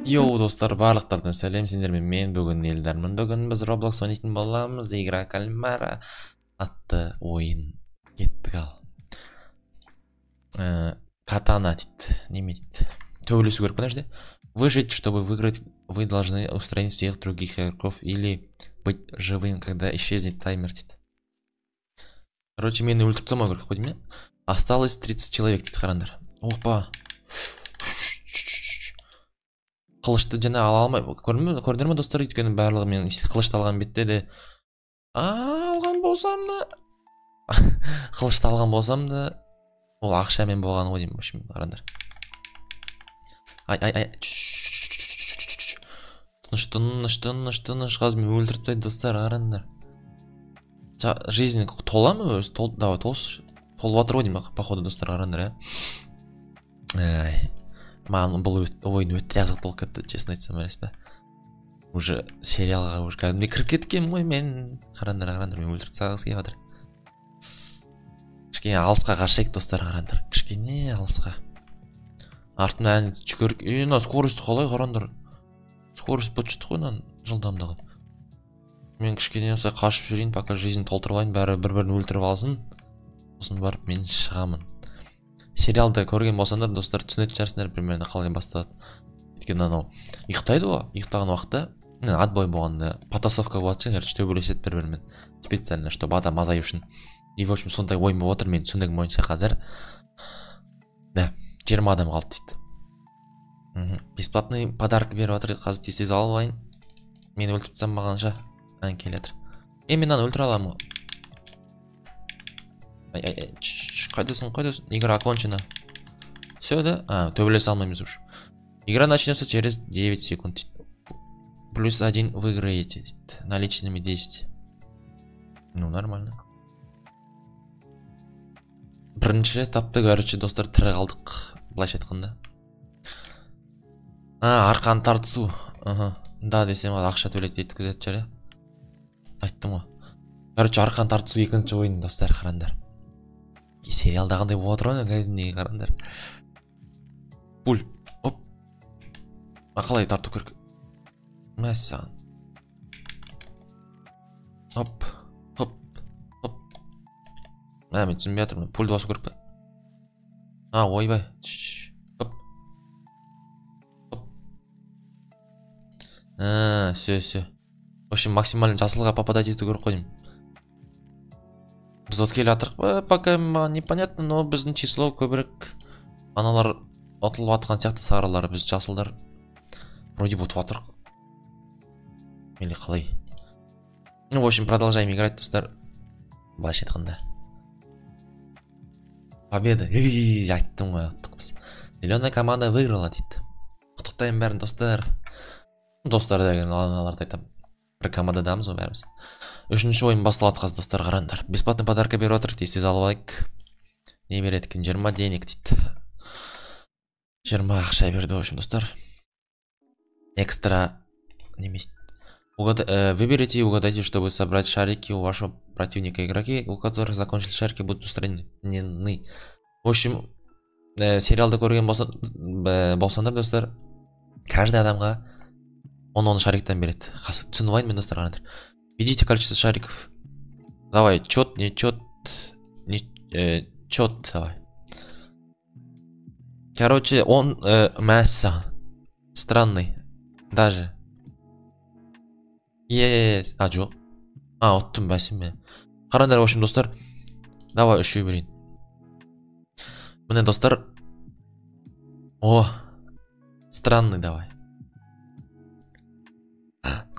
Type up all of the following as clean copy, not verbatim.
Йоу, достар, барлықтарына сәлем, сендермен мен бүгін Елдармын. Бүгін біз Roblox ойнайтын боламыз. Игра кальмара атты ойын. Кеттік ал. Катана дейді. Неме дейді? Төбелесу керек мына жерде. Выжить, чтобы выиграть, вы должны устранить всех других игроков или быть живым, когда исчезнет таймер дейді. Короче, мені өлтіріп тастамау керек қой деймін. Осталось 30 человек дейді, қараңдар. Опа. Қылышты жаңа ала алмай, көрдіңдер ме, достар, өйткені барлығы мен қылышты алған бетте де алған болсам да, қылышты алған болсам да, ол ақшамен болған ғой деймін, в общем, қараңдар. Ай, ай, ай, тыныш, тыныш, тыныш, тыныш, қазір мені өлтіріп тастайды, достар, қараңдар. Жизнь тола ма өзі? Тол, давай, толшы. Толып жатыр ғой деймін, походу, достар, қараңдар, ә. Маған бұл ойын өте қызықты болып кетті, честно айтсам, емес пе? Уже сериалға уже кәдімгідей кіріп кеткенмін ғой мен. Қараңдар, қараңдар, мен өлтіріп тастағысы келіп жатыр. Кішкене алысқа қашайық, достар, қараңдар. Кішкене алысқа. Артымнан жүгіріп, мына скорость қалай, қараңдар. Скорость быт шыт қой мынаның жылдамдығы. Мен кішкене осылай қашып жүрейін, пока жизнь толтырып алайын, бәрі бір-бірін өлтіріп алсын. Сосын барып мен шығамын. Сериалды көрген болсаңдар, достар, түсінетін шығарсыңдар примерно қалай басталады. Өйткені анау ұйықтайды ғой, ұйықтаған уақытта отбой болғанда потасовка болады ше, короче, төбелеседі бір-бірімен специально, чтобы адам азаю үшін. И в общем сондай ойын болып отыр менің түсінігім бойынша қазір. Да, 20 адам қалды дейді. Бесплатный подарок беріп жатыр, қазір тез тез алып алайын. Мені өлтіріп тастамағанша ән келе жатыр. Мен мынаны өлтіре аламын ғой. Ай, ай, ай, қайдасың, қайдасың? Игра окончена. Все, да? А, төбелесе алмаймыз уж. Игра начнется через 9 секунд дейді. Плюс 1 выиграете дейді. Наличными 10. Ну, нормально. Бірінші этапты, короче, достар, тірі қалдық, былайша айтқанда. А, арқан тартысу. Аха. Да десем, ақша төлейді еткізетін шығар, иә? Айттым ғой. Короче, арқан тартысу екінші ойын, достар, қараңдар. Сериалда қандай болып отыр ғой, кәдімгідей, қараңдар. Пуль. Оп. А қалай тарту керек? Мәссаған. Оп. Оп. Оп. Мә, мен түсінбей жатырмын. Пульді басу керек пе? А, ойбай. Оп. Оп. А, все, все. В общем, максимально жасылға попадать ету керек қой деймін. Біз от келе жатырық, пока маған непонятно, но біздің число көбірек, аналар ұтылып жатқан сияқты, сарылар, біз жасылдар вроде бы ұтып жатырық. Или қалай? Ну, в общем, продолжаем играть, достар. Былайша айтқанда. Победа. Ей, айттым ғой, ұттық біз. Зеленая команда выиграла дейді. Құттықтаймын бәрін, достар. Достар деген аналарды айтамын. Бір командадамыз ғой бәріміз. Үшінші ойын басталады қазір, достар, қараңдар. Бесплатный подарка беріп жатыр, тез тез алып алайық. Не береді екен? 20 денег дейді. 20 ақша берді, в общем, достар. Экстра неме дейді? Выберите и угадайте, чтобы собрать шарики у вашего противника. Игроки, у которых закончились шарики, будут устранены. В общем, сериалды көрген болсаңдар, достар, каждый адамға он шариктен береді. Қазір түсініп алайын мен, достар, қараңдар. Видите количество шариков? Давай, чет, не чет, не чет, давай. Короче, он мәссаған. Странный. Даже. Yes. А, жоқ. А, ұттым бәсім мен. Қараңдар, в общем, достар. Давай, үшеу берейін. Міне, достар. О, странный, давай.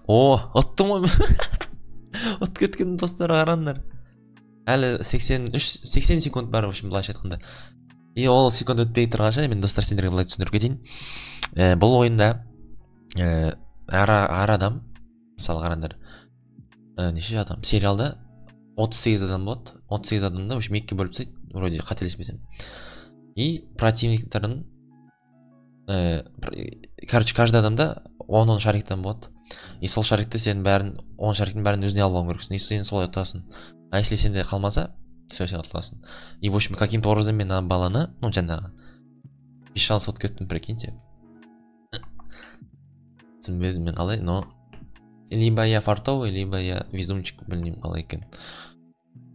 О, ұттым ғой. Ұтып кеткен, достар, қараңдар. Әлі 83, 80 секунд бар, в общем, былайша айтқанда. И ол секунд өтпей тұрғанша мен, достар, сендерге былай түсіндіріп кетейін. Бұл ойында әр адам, мысалы, қараңдар, неше адам? Сериалда 38 адам болады. 38 адамды, в общем, екіге бөліп тастайды, вроде, қателеспесем. И противниктерін, короче, каждый адамда 10-10 шариктен болады. И сол шарикті сен бәрін, 10 шариктің бәрін өзіне алып алуың керексің. И сен солай ұтасың. А если сенде қалмаса, все, сен ұтыласың. И, в общем, каким-то образом мен ана баланы, ну, жаңағы, без шанс ұтып кеттім, прикиньте. Түсінбедім мен қалай, но либо я фартовый, либо я везунчик, білмеймін қалай екен.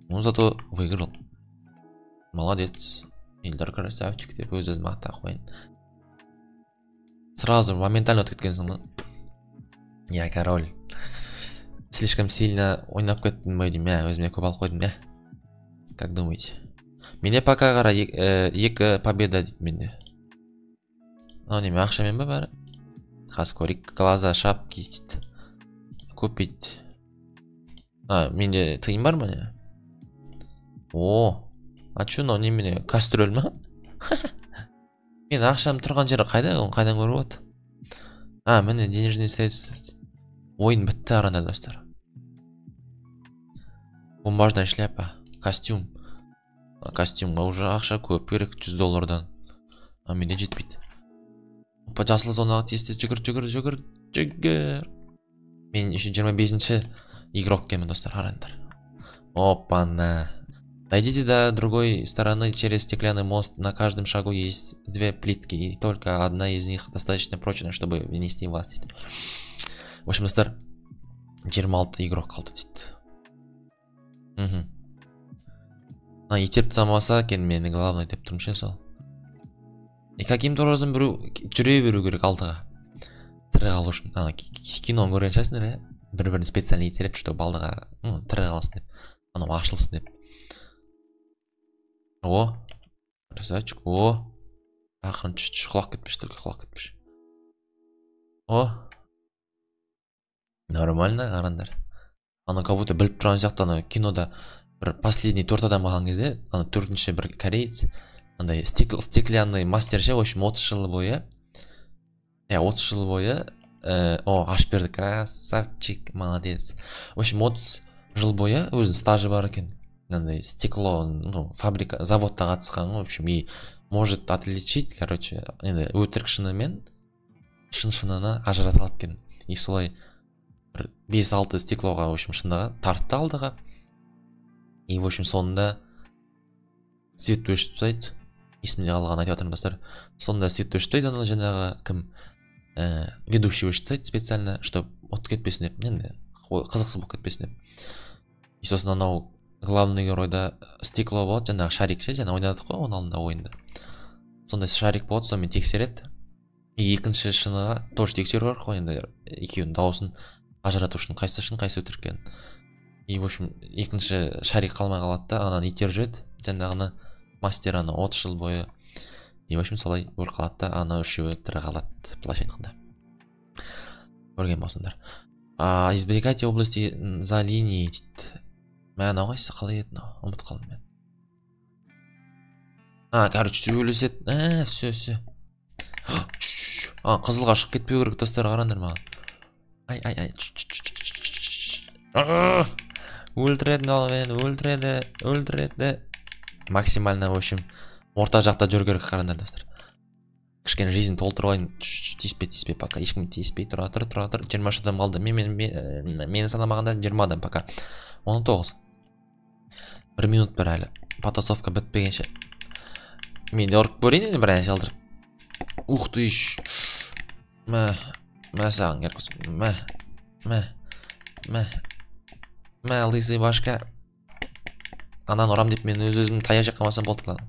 Ну, зато выиграл. Молодец. Ильдар красавчик деп өз өзіме мақтап қояйын. Сразу моментально өтіп кеткенсің ғой. Я король. Слишком сильно ойнап кеттім бе деймін, ә, өзіме көп алып қойдым, иә. Как думаете? Менде пока қара екі победа дейді менде. Мынау неме, ақшамен ба бәрі? Қазір көрейік. Глаза, шапки дейді. Купить. А, менде тиын бар ма, не? О, а чё мынау немене, кастрюль ма? Мен ақшам тұрған жері қайда, оны қайдан көруге болады? А, міне, денежные средства. Ойын бітті арада, достар. Бумажная шляпа, костюм. Костюмға уже ақша көп керек, 100 доллардан. А менде жетпейді. Опа, жасыл зонаға тез тез жүгір, жүгір, жүгір, жүгір. Мен еще 25-ші игрок екенмін, достар, қараңдар. Опа-на. Дойдите до другой стороны через стеклянный мост. На каждом шагу есть две плитки, и только одна из них достаточно прочная, чтобы внести вас, дейді. В общем, достар, 26 игрок қалды дейді. А, итеріп тастамаса екен мені, главный деп тұрмын ше сол. И каким-то образом біреу жүре беру керек алдыға. Тірі қалу үшін. Ана киноны көрген шығарсыңдар, иә? Бір бірін специально итеріп, чтобы алдыға, ну, тірі қалсын деп. Анау ашылсын деп. О, красавчик, о. Ақырын, түш, түш, құлап кетпеші, только құлап кетпеші. О. Нормально, қараңдар. Ана как будто біліп тұрған сияқты. Ана кинода бір последний төрт адам қалған кезде, ана төртінші бір кореец, андай стеклянный мастер ше, в общем, 30 жыл бойы, иә, 30 жыл бойы, о, ашып берді, красавчик, молодец. В общем, 30 жыл бойы өзінің стажы бар екен, мынандай стекло, ну, фабрика, заводта қатысқан, в общем, и может отличить, короче, енді өтірік шыны мен шын шыныны ажырата алады екен. И солай бір бес алты стеклоға, в общем, шыныға тартты алдыға. И, в общем, соңында свет өшіп тастайды. Есімде қалған айтып жатырмын, достар. Соңында свет өшіп тастайды. Ана жаңағы кім, ведущий өшіп тастайды специально, чтобы от кетпесін деп, енді қызықсыз болып кетпесін деп. И сосын анау главный геройда стекло болады, жаңағы шарик ше, жаңа ойнадық қой оның алдында ойында, сондай шарик болады, сонымен тексереді. И екінші шыныға тоже тексеру керек қой енді, екеуінің дауысын ажырату үшін, қайсысы шын, қайсысы өтірік екенін. И, в общем, екінші шарик қалмай қалады да, ананы итеріп жібереді жаңағыны, мастер ана 30 жыл бойы. И, в общем, солай өліп қалады да, ана үшеуі тірі қалады, былайша айтқанда. Көрген болсаңдар. А, избегайте области за линией дейді. Мә, анау қайсысы, қалай еді мынау, ұмытып қалдым мен. А, короче, сөйлеседі. А, все, все. А, қызылға шығып кетпеу керек, достар, қараңдар маған. Ай, ай, ай. Өлтіреді мынау мені, өлтіреді, өлтіреді. Максимально, в общем, орта жақта жүру керек, қараңдар, достар. Кішкене жизнь толтырып алайын. Тиіспе, тиіспе, пока ешкім тиіспей, тұра тұр, тұра тұр. 23 адам қалды. Мені санамағанда 20 адам пока. 19. Бір минут бар әлі. Потасовка бітпегенше. Мен де ұрып көрейін енді бір нәрсе алдырып. Ух ты ж. Мә, мә, саған керек болсын. Мә, мә, мә. Мә, лысый башка. Ананы ұрам деп мен өз өзім таяқ жеп қалмасам болды, главное.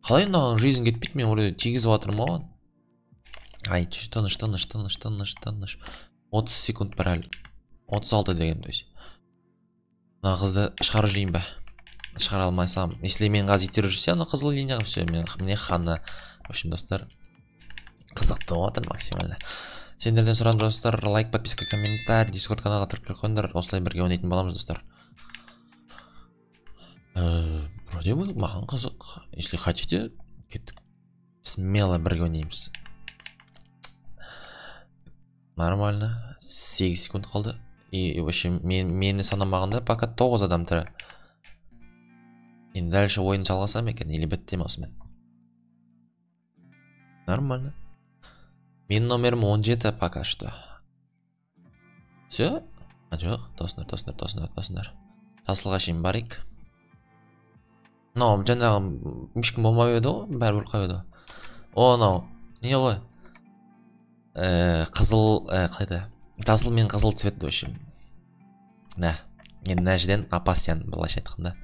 Қалай мынаған жизнь кетпейді, мен вроде тигізіп жатырмын оған. Ай, тыныш, тыныш, тыныш, тыныш, тыныш. 30 секунд бар әлі. 36 деген, то есть. Мына қызды шығарып жіберейін ба? Шығара алмасам, если мен қазір итеріп жүрсе ана қызыл линияға, все, мен мне хана. В общем, достар, қызықты болып жатыр максимально. Сендерден сұрағым, достар, лайк, подписка, комментарий, дискорд каналға тіркеліп қойыңдар. Осылай бірге ойнайтын боламыз, достар. Вроде бы маған қызық. Если хотите, кеттік. Смело бірге ойнаймыз. Нормально. 8 секунд қалды. И, в общем, мені санамағанда пока 9 адам тірі. Енді дальше ойын жалғасам екен или бітті ме осымен? Нормально. Менің номерім 17 пока что. Все? А, жоқ, тосыңдар, тосыңдар, тосыңдар, тосыңдар. Жасылға шейін барайық. Мынау жаңағы ешкім болмап еді ғой, бәрі өліп қалып еді ғой. О, мынау не ғой? Қызыл, қалайда, жасыл мен қызыл цвет, в общем. Да, енді мына жерден опасен, былайша айтқанда,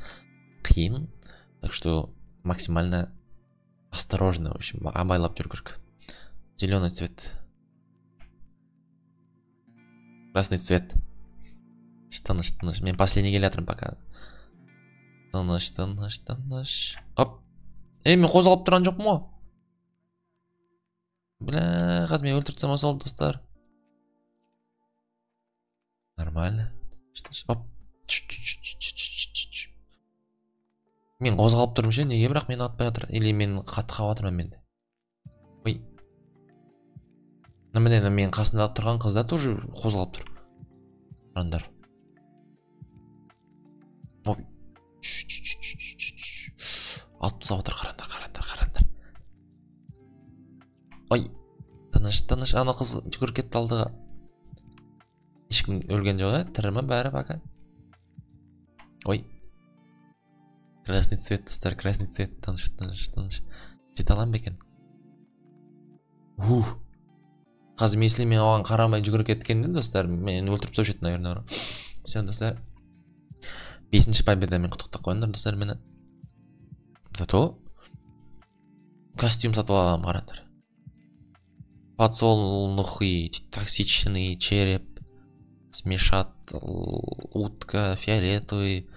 қиын. Так что максимально осторожно, в общем, абайлап жүру керек. Зеленый цвет. Красный цвет. Тыныш, тыныш. Мен последний келе жатырмын пока. Тыныш, тыныш, тыныш. Оп. Ей, мен қозғалып тұрған жоқпын ғой. Бля, қазір мен өлтіріп тастамаса болды, достар. Нормально. Тыныш, оп. Мен қозғалып тұрмын ше, неге бірақ мені атпай жатыр? Или мен қатты қауып жатырмын мен? Ой. Міне, менің қасымда тұрған қыз да тоже қозғалып тұр. Қараңдар. Ой. Атып тастап отыр, қараңдар, қараңдар, қараңдар. Ой, тыныш, тыныш, ана қыз жүгіріп кетті алдыға. Ешкім өлген жоқ, ә? Тірі ма бәрі пока? Ой. Красный цвет, достар, красный цвет. Тыныш, тыныш, тыныш. Жете аламын ба екен? Ух. Қазір если мен оған қарамай жүгіріп кеткенде, достар, мені өлтіріп тастаушы еді, наверное. Все, достар. 5-ші победамен құттықтап қойыңдар, достар, мені. Зато костюм сатып аламын, қараңдар. Подсолнухи, токсичный череп, смешат, утка, фиолетовый,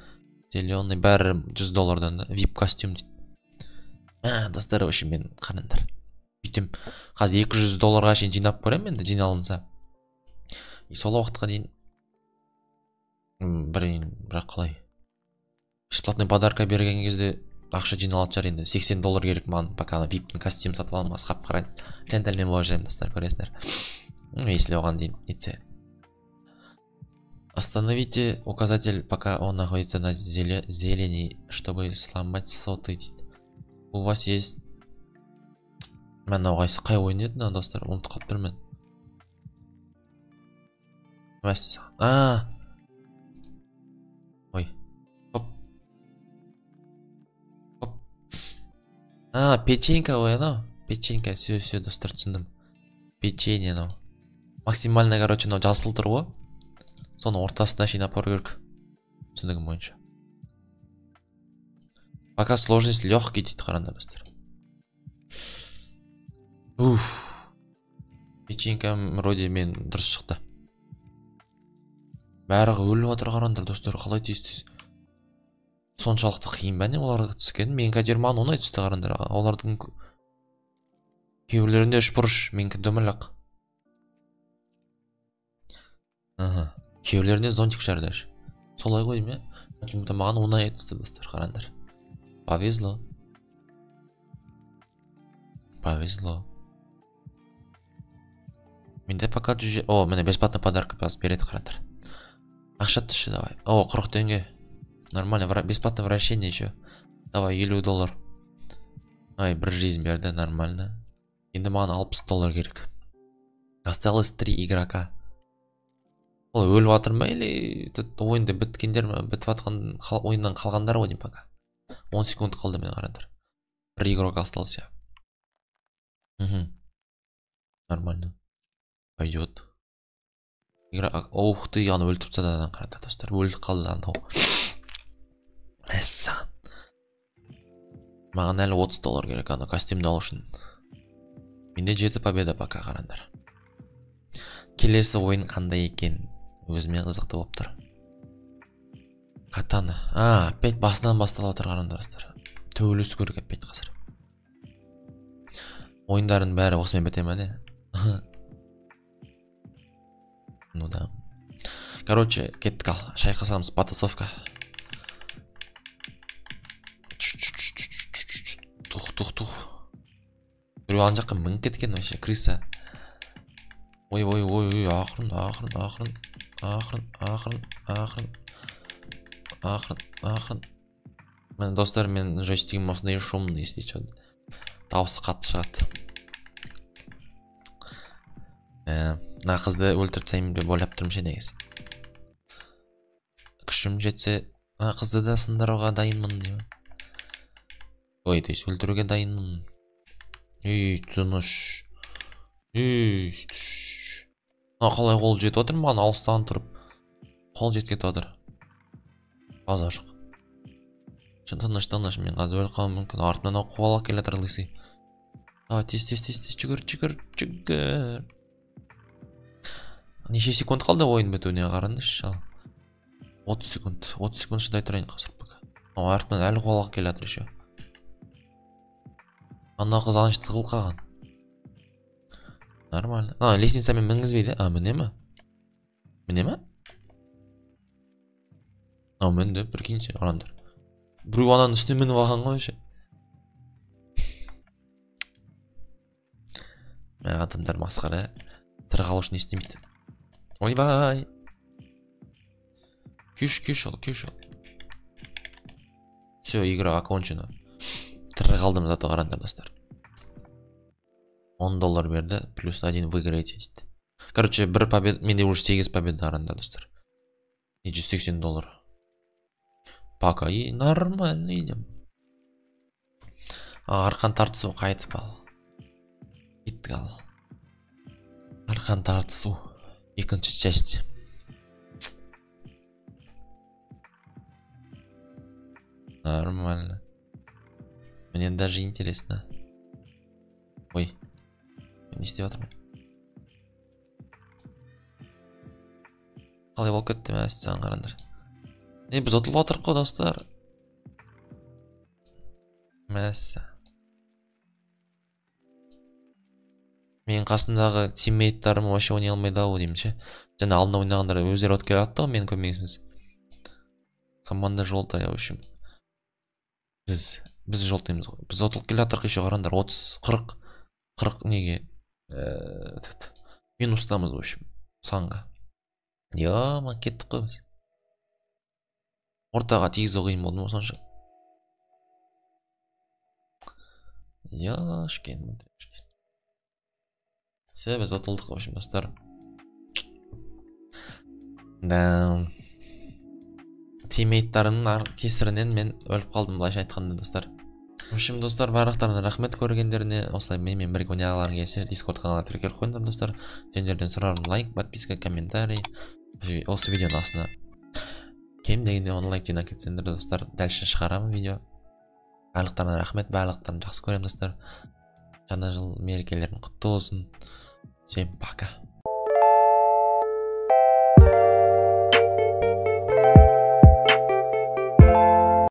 зеленый, бәрі 100 доллардан да, вип костюм дейді. Достар, в общем, мен қараңдар. Бүйтем, қазір 200 долларға шейін жинап көремін енді, жиналынса. И сол уақытқа дейін блин, бірақ қалай? Бесплатный подарка берген кезде ақша жиналатын шығар енді. 80 доллар керек маған, пока ана виптің костюм сатып аламын, қап қара джентльмен болып жүремін, достар, көресіңдер. Если оған дейін нетсе. Остановите указатель, пока он находится на зелени, чтобы сломать соты. У вас есть... Мынау қайсы қай ойын еді мына, достар, ұмытып қалып тұрмын. Мәссаған. А! Ой. Оп. Оп. А, печенька ғой анау. Печенька, все, все, достар, түсіндім. Печенье анау. Максимально, короче, мынау жасыл тұр ғой. Соның ортасына шейін апару керек. Түсінігім бойынша. Пока сложность легкий дейді, қараңдар, достар. Уф. Печенькам вроде мен дұрыс шықты. Бәрі өліп жатыр, қараңдар, достар, қалай тез тез. Соншалықты қиын ба не оларға түскен? Менікі әйтеуір маған оңай түсті, қараңдар. Олардың кейбіреулерінде үш бұрыш, менікі дөңгелек. Аха. Кейбіреулерінде зонтик шығар даже. Солай ғой деймін, иә? Почему-то маған оңай түсті, достар, қараңдар. Повезло. Повезло. Менде пока жүз... О, міне бесплатный подарок береді, қараңдар. Ақша түсші, давай. О, 40 теңге. Нормально, бесплатное вращение еще. Давай, 50 доллар. Ай, бір жизнь берді, нормально. Енді маған 60 доллар керек. Осталось 3 игрока. Ол өліп жатыр ма или ойында біткендер ма, бітіп жатқан ойыннан қалғандар ғой деймін пока. 10 секунд қалды, міне қараңдар. Бір игрок остался. Угу. Нормально. Пойдет. Игра... Ух ты, аны өлтіріп тастады ананы, қараңдар, достар. Өліп қалды анау. Мәссаған. Маған әлі 30 доллар керек ана костюмді алу үшін. Менде 7 победа пока, қараңдар. Келесі ойын қандай екен? Өзіме қызықты болып тұр. Катана. А, опять басынан басталып жатыр, қараңдар, достар. Төбелесу керек опять қазір. Ойындардың бәрі осымен біте ма не? Ну да. Короче, кеттік ал. Шайқасамыз, потасовка. Тух, тух, тух. Біреу ана жаққа мініп кеткен вообще, крыса. Ой, ой, ой, ой, ақырын, ақырын, ақырын, ақырын, ақырын, ақырын, ақырын, ақырын. Міне, достар, мен джойстигім осындай шумный, если чё. Дауысы қатты шығады. Мына қызды өлтіріп тастаймын деп ойлап тұрмын ше негізі. Күшім жетсе, мына қызды да сындыруға дайынмын деп. Ой, то есть өлтіруге дайынмын. Ей, тыныш. Ей, мына қалай қол жетіп жатыр маған, алыстан тұрып қол жетіп кетіп жатыр. Базар жоқ. Тыныш, тыныш, мен қазір өліп қалуым мүмкін. Артымнан ау қуалап келе жатыр лысый. Давай, тез, тез, тез, тез, жүгір, жүгір, жүгір. Неше секунд қалды ойын бітуіне, қараңдаршы, ал. 30 секунд, 30 секунд шыдай тұрайын қазір пока. Ау, артымнан әлі қуалап келе жатыр еще. Ана қыз ана жерде тығылып қалған. Нормально. А, лестницамен мінгізбейді. А, міне ме? Міне ме? А, мінді, прикиньте, қараңдар. Біреу ананың үстіне мініп алған ғой вообще. Мә, адамдар масқара. Тірі қалу үшін не істемейді. Ойбай. Кеш, кеш ал, кеш ал. Все, игра окончена. Тірі қалдым зато, қараңдар, достар. 10 доллар берді, плюс 1 выиграете дейді. Короче, бір победа, менде уже 8 победа, қараңдар, достар. И 180 доллар. Пока и нормально идем. Арқан тартысу қайтып ал. Кеттік ал. Арқан тартысу. Екінші часть. Нормально. Мне даже интересно. Ой. Не істеп жатырмын? Қалай болып кетті мәссаған, қараңдар. Не, біз ұтылып отырық қой, достар. Мәссаған. Менің қасымдағы тиммейттарым вообще ойнай алмайды ау деймін ше. Жаңа алдында ойнағандар өздері ұтып келе жатты ғой менің көмегімсіз. Команда желтая, в общем. Біз желтыймыз ғой. Біз ұтылып келе жатырық еще, қараңдар. 30, 40, 40 неге? Минустамыз, в общем, санға. Ё-ма, кеттік қой біз. Ортаға тигізу қиын болды ма сонша? Ёшкин, матрешкин. Все, біз ұтылдық, в общем, достар. Да. Тиммейттарымның кесірінен мен өліп қалдым, былайша айтқанда, достар. В общем, достар, барлықтарына рахмет көргендеріне. Осылай менімен бірге ойнағыларың келсе, Discord каналына тіркеліп қойыңдар, достар. Сендерден сұрарым лайк, подписка, комментарий. Осы видеоның астына кем дегенде 10 лайк жинап кетсеңдер, достар, дальше шығарамын видео. Барлықтарына рахмет, барлықтарын жақсы көремін, достар. Жаңа жыл мерекелерің құтты болсын. Всем пока.